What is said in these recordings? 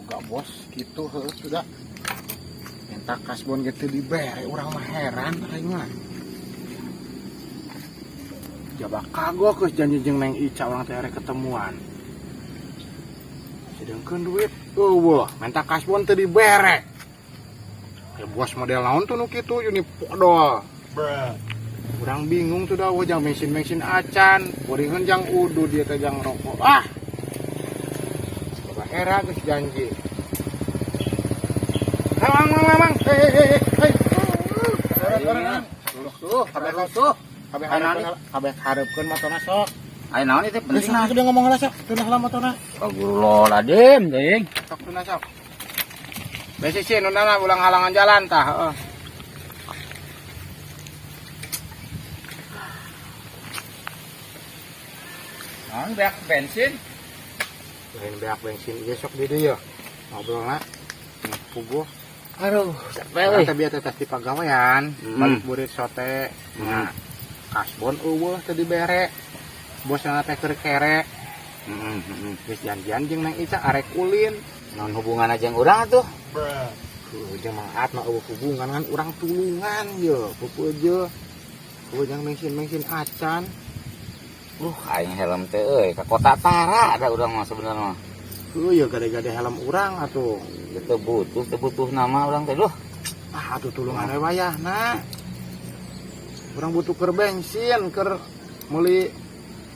Boga bos gitu heuh sudah. Minta kasbon gitu dibere urang mah heran aing mah. Jaba kagok geus janji jeung Neng Ica urang teh rek ketemuan. Sedengkeun duit eueuh, minta kasbon teu dibere. Ya bos model naon tuh nu kitu ini podol. Urang bingung tuh dah jang bensin-bensin acan, boringan jang udu dia teh jang rokok. Ah. Coba era geus janji. Hei, mang, mang, mang, mang. Hei, hei, hei, hei. Tuh, kabeh tuh. Kabeh hareupeun, kabeh hareupeun motona sok. Ayo naon itu Geus penting nah. dia ngomong heula sok, tunah heula motona. Astagfirullahaladzim, teuing. Sok tunah sok. Besi sih nundana ulang halangan jalan tah, heeh. Naon beak bensin? Lain beak bensin ieu sok di dieu. Ngobrolna. Puguh. Aduh, capek Urang euy. teh bieu teh tes di pagawean, balik burit sote. Nah, kasbon eueuh teu dibere. Bosna teh keur kere. Geus janjian jeung Neng Ica arek ulin. Naon hubungan aja yang urang atuh? Heuh, jeung Mang At mah eueuh hubungan kan urang tulungan ye, pupuh je. Eueuh jang bensin-bensin acan. Aing helm teh euy, ka kota tara ada urang mah sebenarnya mah. Heuh, ye gade-gade helm urang atuh. Teu butuh, teu butuh nama urang teh duh. Ah, atuh tulungan we wayahna. Urang butuh keur bensin, keur meuli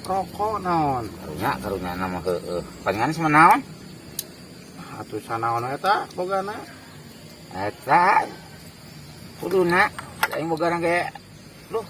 rokok naon. Karunya, karunya nama heueuh. Palingan sama naon? Ah, atuh sanaon eta bogana. Eta kuduna aing boga ge duh.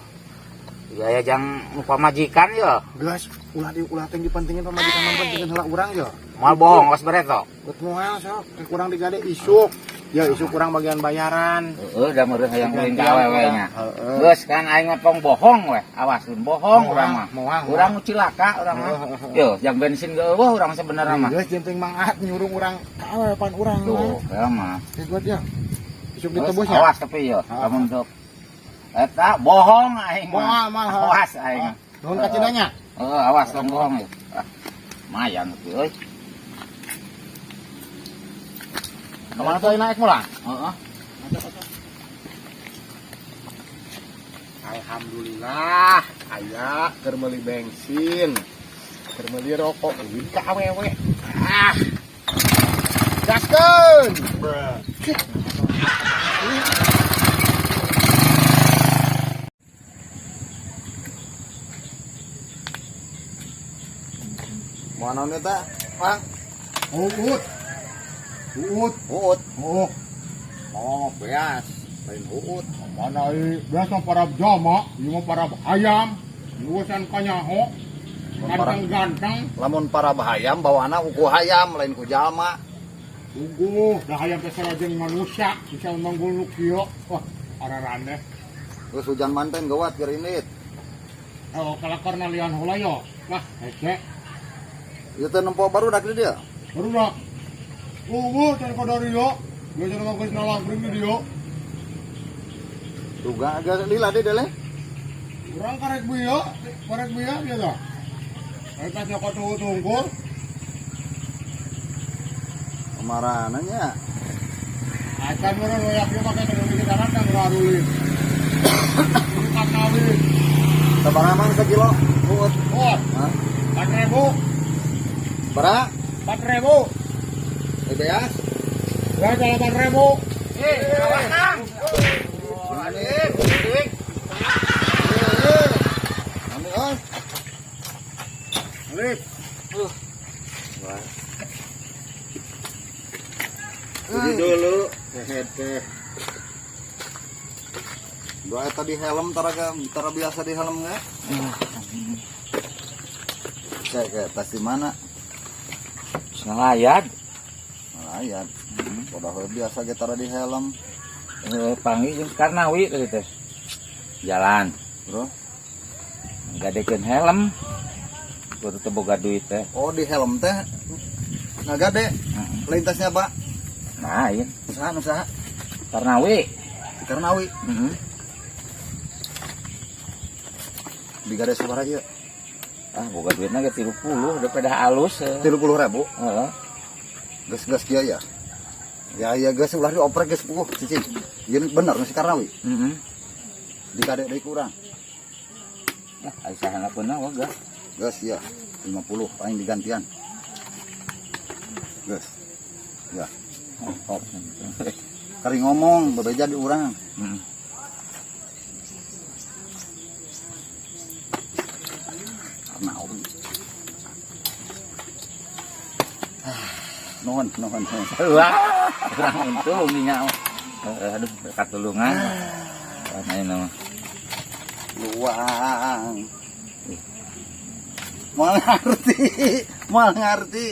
Gaya jang nu pamajikan ye. Geus ulah di ulah teh dipentingin pamajikan mah pentingin heula urang ye. Moal bohong kos bereto. Geus moal sok, rek urang digade isuk. Ya isuk kurang bagian bayaran. Heeh, da meureun hayang ulin ka awewe nya. Heeh. Geus kan aing mah tong bohong weh, awas lun bohong urang mah. Moal. Urang nu cilaka urang mah. Yo, jang bensin ge eueuh urang sebenarnya mah. Geus jeung teuing Mang At nyuruh urang ka awewe pan urang. Tuh, ya mah. Geus buat ya. Isuk Geus, ditebus ya. awas tapi yo, lamun untuk eta bohong aing mah. Moal mah. Awas aing mah. Nuhun ka cidanya. Heeh, awas tong bohong ya. Ah, lumayan tapi euy. Kemana tuh naik mulang? Heeh. Alhamdulillah, aya keur meuli bensin, keur meuli rokok, ulin ka awewe. Ah. Gaskeun. Mau naon eta, Mang? Uut. Uut. Uut. Oh, Oh, beas. Lain uut. mana ieu biasa para jama, ieu mah para hayam, luasan kanyaho, ganteng-ganteng. Lamun para bahayam bawana uku hayam lain ku jalma. Tunggu, dah hayam teh sarajeng manusia, bisa manggul nu kieu. Wah, ararane. Terus hujan manten gawat keur indit. Oh, kalakar nalian heula yo. Lah, hese. Ieu teh nempo barudak di dieu. Barudak. Eueuh can kadari yo. Geus mah geus nalangkring di dieu. Duga agak lila di dieu leh. Urang karek bieu, karek bieu bieu tah. Eta nyokot tungkur. Kemarananya nya. Acan urang loyak ieu make teu mikir darat kan ngarulin. Kanawi. Sabaraha Mang sakilo uut? Oh, Hah? 4.000. Sabaraha? 4.000. Eh beas. Ya 8.000. Eh, awas Kang. Ambil euy. Lip. Jadi dulu hehe teh. Doa tadi helm tara tara biasa di helm nggak? Kayak kayak tas di mana? Nelayan. Nelayan. Udah biasa ge tara di helm. Panggil jeung Karnawi tadi teh. Jalan, Bro. gadekeun helm. Kudu teu boga duit teh. Oh di helm teh ngagade. Lain tasnya Pak. Nah, ieu Usaha usaha. Karnawi. Di Karnawi. Heeh. Digade sabaraha ieu? Ah, boga duitna ge 30 udah pada halus. 30.000. Heeh. Geus geus kieu ya. Ya ya geus ulah dioprek geus puguh cicing. Ieu bener nu si Karnawi. Heeh. Dikadek deui ku urang. Ya, ari saha pun wah gah. Geus ya. 50 aing digantian. Geus. Ya. Oh. Kari ngomong bebeja di urang. Heeh. Karnawi. Nuhun, nuhun, nuhun. Wah, kurang untung nya. Aduh, katulungan. Wah, ayeuna mah. Luang. Moal ngarti, moal ngarti.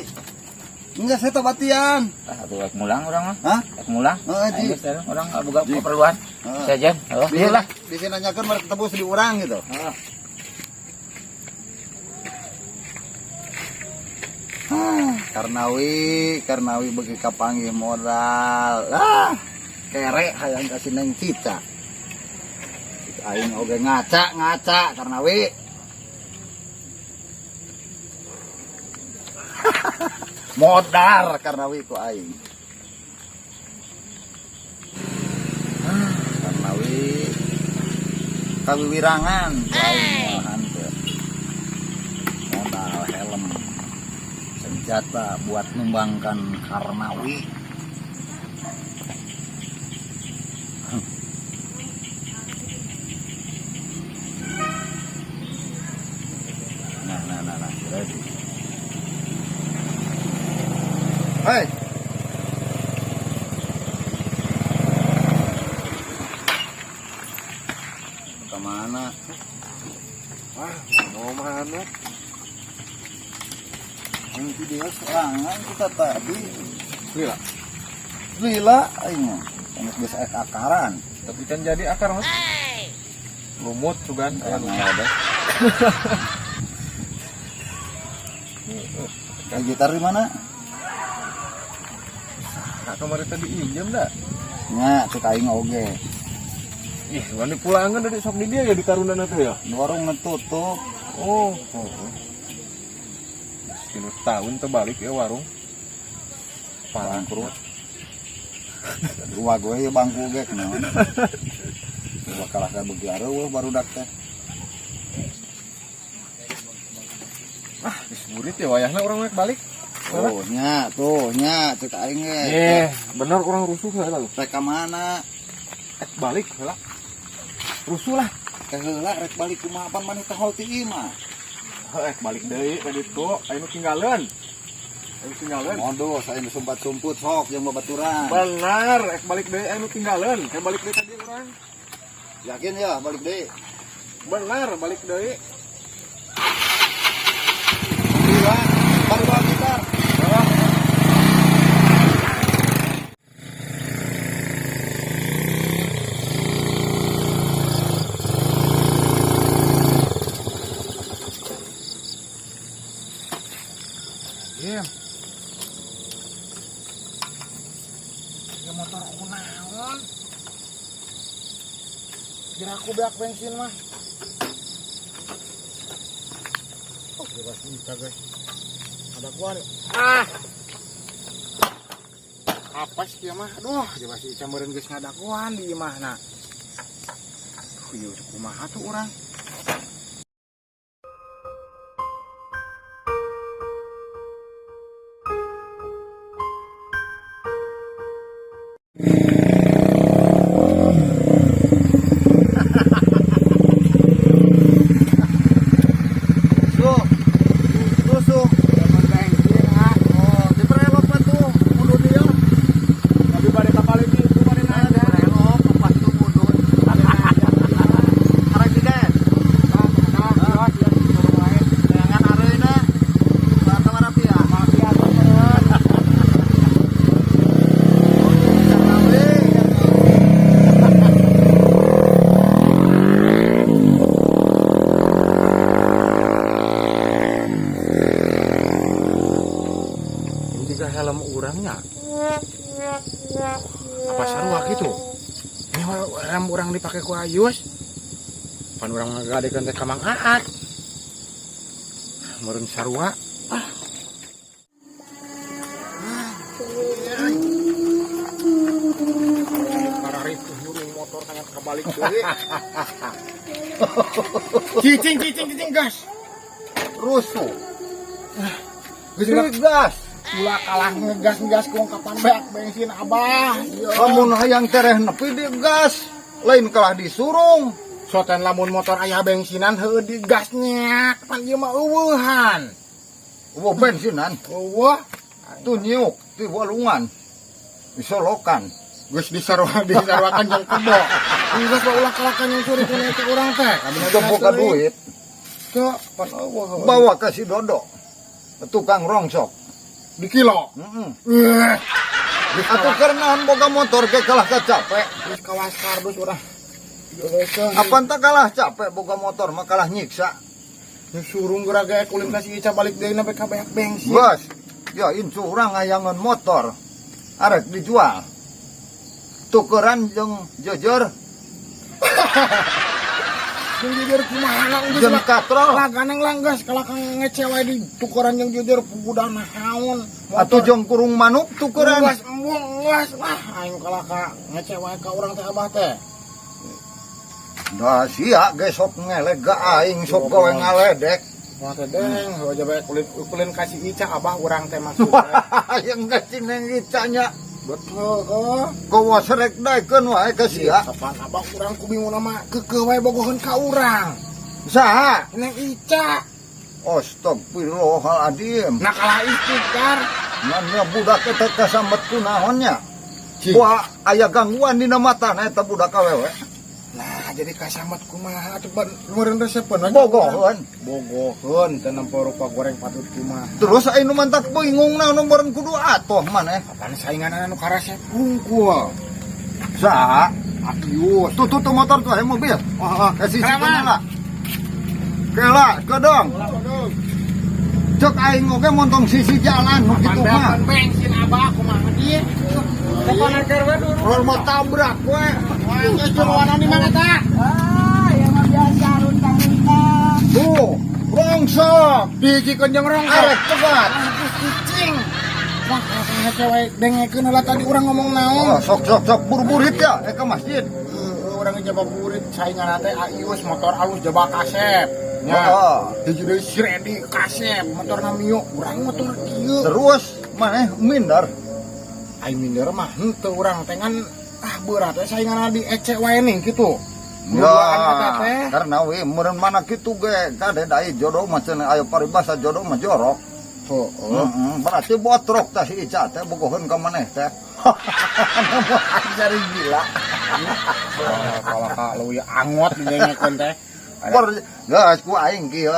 Enggak saya tabatian. Ah, atuh rek mulang urang mah. Hah? Rek mulang. Heeh, Ji. Ayo geus urang boga Ji. keperluan. Heeh. Saja. Oh, Bisa iya lah. Bisa nanyakeun merek tebus di urang gitu. Heeh. Ah, Karnawi, Karnawi bagi kapanggih modal. Ah, kere hayang kasih neng Cica. Aing oge ngaca, ngaca Karnawi. Modar Karnawi ku aing. Ah, Karnawi kawiwirangan ku aing malahan teh. Modal helm senjata buat numbangkan Karnawi. Nah, nah, nah, nah, ready. Hei. Kemana? Wah, mau mana? Yang video serangan kita tadi. Lila. Lila, aing mah. Geus geus aya akaran. Tapi can jadi akar mah. Lumut sugan aya lumut. Ada. Kayak gitar di mana? Nah, kemarin tadi injem dah. Nya, cek aing oge. Ih, sugan dipulangan dari sok di dia ya di Taruna tuh ya. Warung ngetutup. Oh, oh. Sepuluh tahun terbalik ya warung. Bangkrut. Dua gue ya bangku ge kunaon. Dua kalah ka beuki areueuh barudak teh. Ah, geus burit ya wayahna urang rek balik. Tuh nya, tuh nya cek aing ge. Eh, bener urang rusuh heula lu. Rek ka mana? Rek balik heula. Rusuh lah. Teh heula rek balik kumaha pan maneh teh hol ti imah. Rek balik deui ka ditu, aya nu tinggalin. Aya nu tinggalin. Modus aya nu sumpat-sumput sok jeung babaturan. Benar, rek balik deui aya nu tinggalin. Rek balik deui tadi urang. Yakin ya balik deui? Benar, balik deui. Alhamdulillah, baru bawa gitar. Iya. Ya motor aku naon? Kira aku beak bensin mah. Oh, bebas bisa guys. Ada kuat. Ah. Apa sih mah? Aduh, bebas ieu meureun geus ngadakuan di imahna. Duh, ieu kumaha tuh urang? Suh. Susu. Oh, diperelok mah tuh, mundur dia. Tapi bade kapal itu itu bade Nah, nanya. diperelok, pas itu mundur. Arek di den. Jangan areuna. Bata marapia. Marapia Ini juga helm urangnya. Apa sarua gitu? Ini helm urang dipakai ku Ayus. Pan urang ngagadekeun teh ka Mang Aat. Meureun sarua. Ah. Balik deui. Cicing, cicing, cicing, gas. Rusuh. Geus ulah. Digas. Ulah kalah ngegas-ngegas ku kapan beak bensin, Abah. Lamun hayang tereh nepi digas. Lain kalah disurung. Soten lamun motor aya bensinan heueuh digasnya. Pan ieu mah euweuhan. Euweuh bensinan. Euweuh. Tuh nyiuk di walungan. Disolokan. Geus disarua disaruakan jeung kebo. Geus bae ulah kalakan yang curi kana eta urang teh. Teu boga duit. Teu pan euweuh. Bawa ke si Dodo. Tukang rongsok. Di kilo. Heeh. Eh. Atuh karena boga motor ge kalah capek. Geus kawas kardus urang. Apan tak kalah capek boga motor mah kalah nyiksa. Surung geura ge ulin ka si Ica balik deui sampai ka beak bensin. Bos, ya incu urang hayangeun motor. Arek dijual. Tukeran jeung jejer. Jeung jejer kumaha geus jeung katrol. Lah ganeng lah geus kalah kang ngecewa di tukeran jeung jejer pugudan naon. Atuh jeung kurung manuk tukeran. Geus embung geus lah aing kalah ka ngecewa ka urang teh Abah teh. Dah sia ge sok ngeleg ga aing sok gawe ngaledek. Wah teh deng, heuh aja bae ulin ulin ka si Ica Abah urang teh maksudna. Yang geus cineng Icanya. Betul kok. Kowas rek daekeun wae ka sia. Kapan Abah urang ku bingung mah keukeuh wae bogoheun ka urang. Saha? Neng Ica. Astagfirullahaladzim. Nah kalah istighfar. Nanya budak eta kasambet kunaonnya. Cing. Wah, aya gangguan dina matana eta budak awewe. Nah, jadi kasambet kumaha atuh ban meureun resepeun we. Bogoheun. Bogoheun teu nempo rupa goreng patut kumaha. Terus aya nu mantak bingung naon meureun kudu atoh maneh. Kapan saingan anu karesep hungkul. Saha? Apius. Tuh tuh tuh motor tuh aya mobil. Oh, oh. Kasih Kelaman. sikana. Kela, kedong. Cek aing oge montong sisi jalan nu kitu mah. Pan bensin Abah kumaha ieu? Rol mau tabrak we. Wah, geus juluan di mana tah? Ah, yang mah biasa runtang-runtang. Tuh, rongsok. Dijikeun jeung rongsok. Arek cegat. Geus cicing. Wah, kalau cewek dengekeun heula tadi urang ngomong naon. Oh, sok sok sok buru-burit ya, ke masjid. Heeh, urang jaba burit saingan teh Ayus motor alus jaba kasep. Nya. Oh. Hiji deui si Redi kasep motorna Mio, urang motor kieu. Terus maneh minder. Aing minder mah henteu urang teh ngan ah berat we saingan di ece wae nih kitu. Ya, Duaan eta teh. karena we meureun mana kitu ge kade dai jodoh mah cenah aya paribasa jodoh mah jorok. Heeh. Heeh, berarti botrok tah si Ica teh bogoheun ka maneh teh. Cari gila. Kalau ka leuwih angot didengekeun teh. Ber geus ku aing kieu.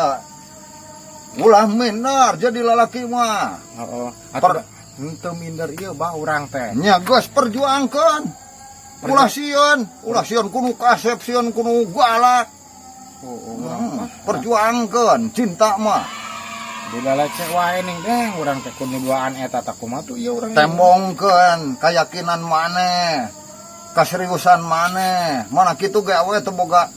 Ulah minder jadi lalaki mah. Heeh. Atuh henteu minder ieu bah urang teh. Nya geus perjuangkeun. Ulah sieun kudu kasep, sieun kudu galak. Heeh, urang mah Perjuangkeun cinta mah. Dilalece wae ning deh urang teh kudu duaan eta tah kumaha tuh ieu urang. Tembongkeun keyakinan maneh, keseriusan maneh. Mana kitu ge awe teu boga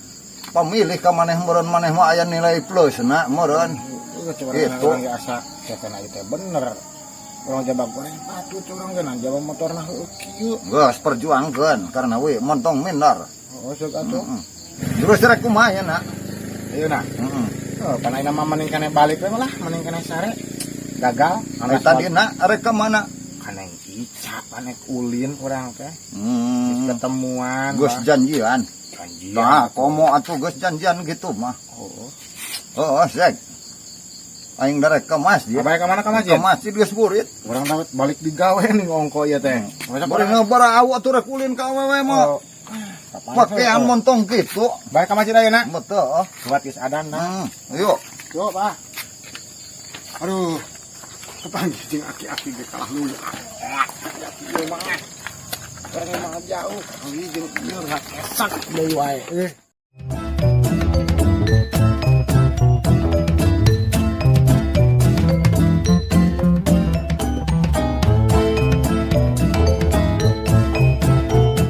pamilih ka maneh meureun maneh mah aya nilai plus na meureun. Heeh, coba Gitu. urang ge asa cepena ieu teh bener. Urang jaba goreng patut urang ge jaba motorna heueuh kieu. Geus perjuangkeun karena we montong minder. Heeh, sok atuh. Heeh. Terus rek kumaha ya na? Ieu nah. Heeh. Oh, pan ayeuna mah mending kene balik we lah, mending kene sare. Gagal. Ari tadi na rek ka mana? Kana Ica, panek ulin urang teh. Ketemuan. Geus janjian. Janjian. Nah, komo atuh geus janjian gitu mah. Oh. Heeh, sek. Aing darek ke masjid. Abah ka mana ka masjid? Ke masjid geus burit. Urang teh balik digawe nih ongko ieu teh. Masa Bari ngebara awak tuh rek ulin ka awewe mah. Oh. Kapan Pakaian montong gitu. Balik ka masjid ayeuna. Betul. Buat geus adan nah. Yuk. Yuk, Pak. Aduh. Kepanggih jeung aki-aki ge kalah lulu. Aki-aki ieu mah. Urang mah jauh, kepanggih jeung ieu rakesak deui wae. Eh.